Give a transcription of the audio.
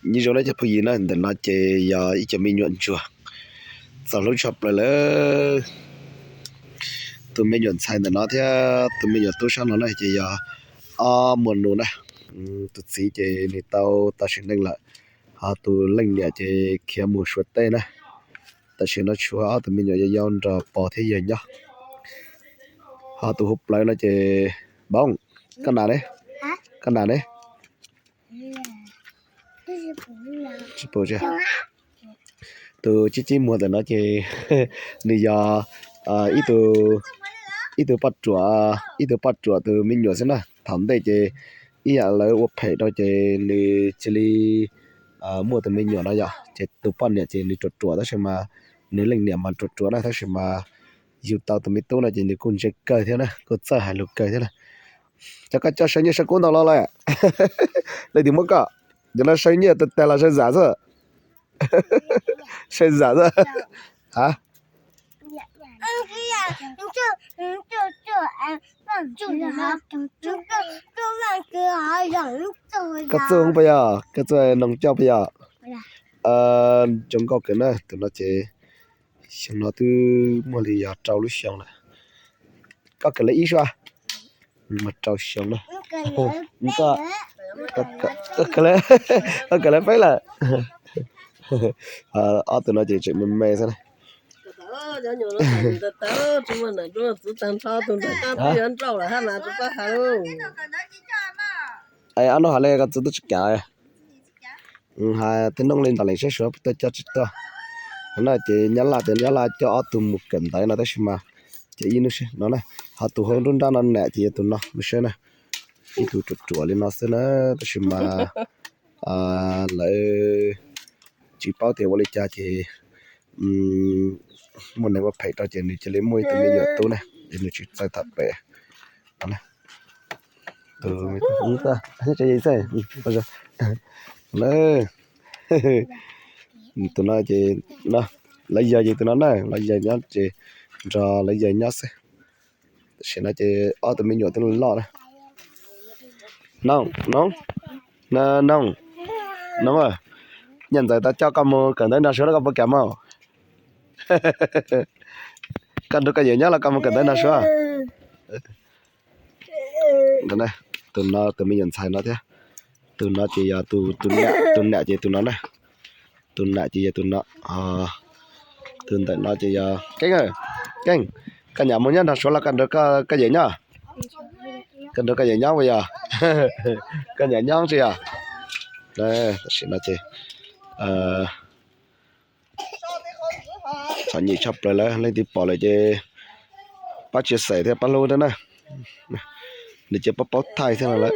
Nyob zoo na cov phooj ywg na, ntawm no ces yog ib co me nyuam ntsuag txaus hlub tshaj plaws lawm. Tus me nyuam ntxhais ntawm no thiab tus me nyuam tub sab no na ces yog ob muam nus na. Tus txiv ces nws tau tas sim neej lawm, ho tus leej niam ces khiav mus Suav teb na. Tam sim no tshuav ob tug me nyuam yau yau nrog pog thiab yawg nyob. Ho tus hu plawv no ces, Npauj, koj nas ne? Koj nas ne? Tsis pom. Tus cib cib muag ntawm no ces nws yog ib tug, ib tug poj ruam, ib tug poj ruam tus me nyuam xwb na. Thaum ntej ces ib yam lawv ua phem rau ces nws cia li muaj tus me nyuam no yom, ces tus poj niam ces nws ruam ruam tab sis mas nws leej niam mas ruam ruam na, tab sis mas yug tau tus me tub no ces nws kuj ntse kawg thiab na, kuj txawj hais lus kawg thiab na. Cov koj coj saw nyiaj saw kub ntau los lawm, leej twg muab koj? Cov no saw nyiaj tag tag los saw zam xwb. Saw zam xwb. Ha? Koj txuj puas yog? Koj txuj noog coj puas yog? Zoo nkauj kawg na, tus no ces xyoo no twb muaj li yog rau lub xyoo lawm. Koj kawm lawv ib sua? Muaj rau xyoo na. Koj kawm lawv peb lawm. Ob tug no ces tseem me me xwb na. Ob nub hais li koj txiv tub tsis kam. Hais tej nub li ntawd lees saib suav tuaj coj tsis tuaj. No ces Nyab Laj tias Nyab Laj coj ob tug mus kawm ntawv no tab sis mas ces ib hnub seb no na. Ho tus hauv nruab nrab no nam ces yog tus no, mus saib na. Ib tug ruam ruam li no xwb na, tab sis mas lawv tsis paub tias ua li cas ces muaj neeg ua phem rau ces nws cia li muaj ib tug me nyuam tub na, ces nws tsis txawj tham pem. Tus no ces lawv yawg ces tus no na, lawv yawg nyob ces nrog lawv yawg nyob xwb. Tam sim no ces ob tug me nyuam twb loj na. Noog, noog, noog, noog, niam ntxawm tau coj koj mus kawm ntawv nrog suav los koj puas kam mog? Koj nrog koj yawm nyob los koj mus kawm ntawv nrog suav? Tus no tus me nyuam ntxhais no thiab. Tus no ces yog tus nam ces tus no na. Tus nam ces yog tus no. Tus ntawm no ces yog Keeb. Keeb, koj nyam mus nyob nrog suav los koj nrog koj yawm nyob? Koj nrog koj yawm nyob puas yog? Koj nyam nyob tsis yog? Tam sim no ces txom nyem tshaj plaws lawm, leej twg pom lawm ces pab tsia xem thiab pab hlub thiab na. Nws cia pab paub thaij thiab no lawm.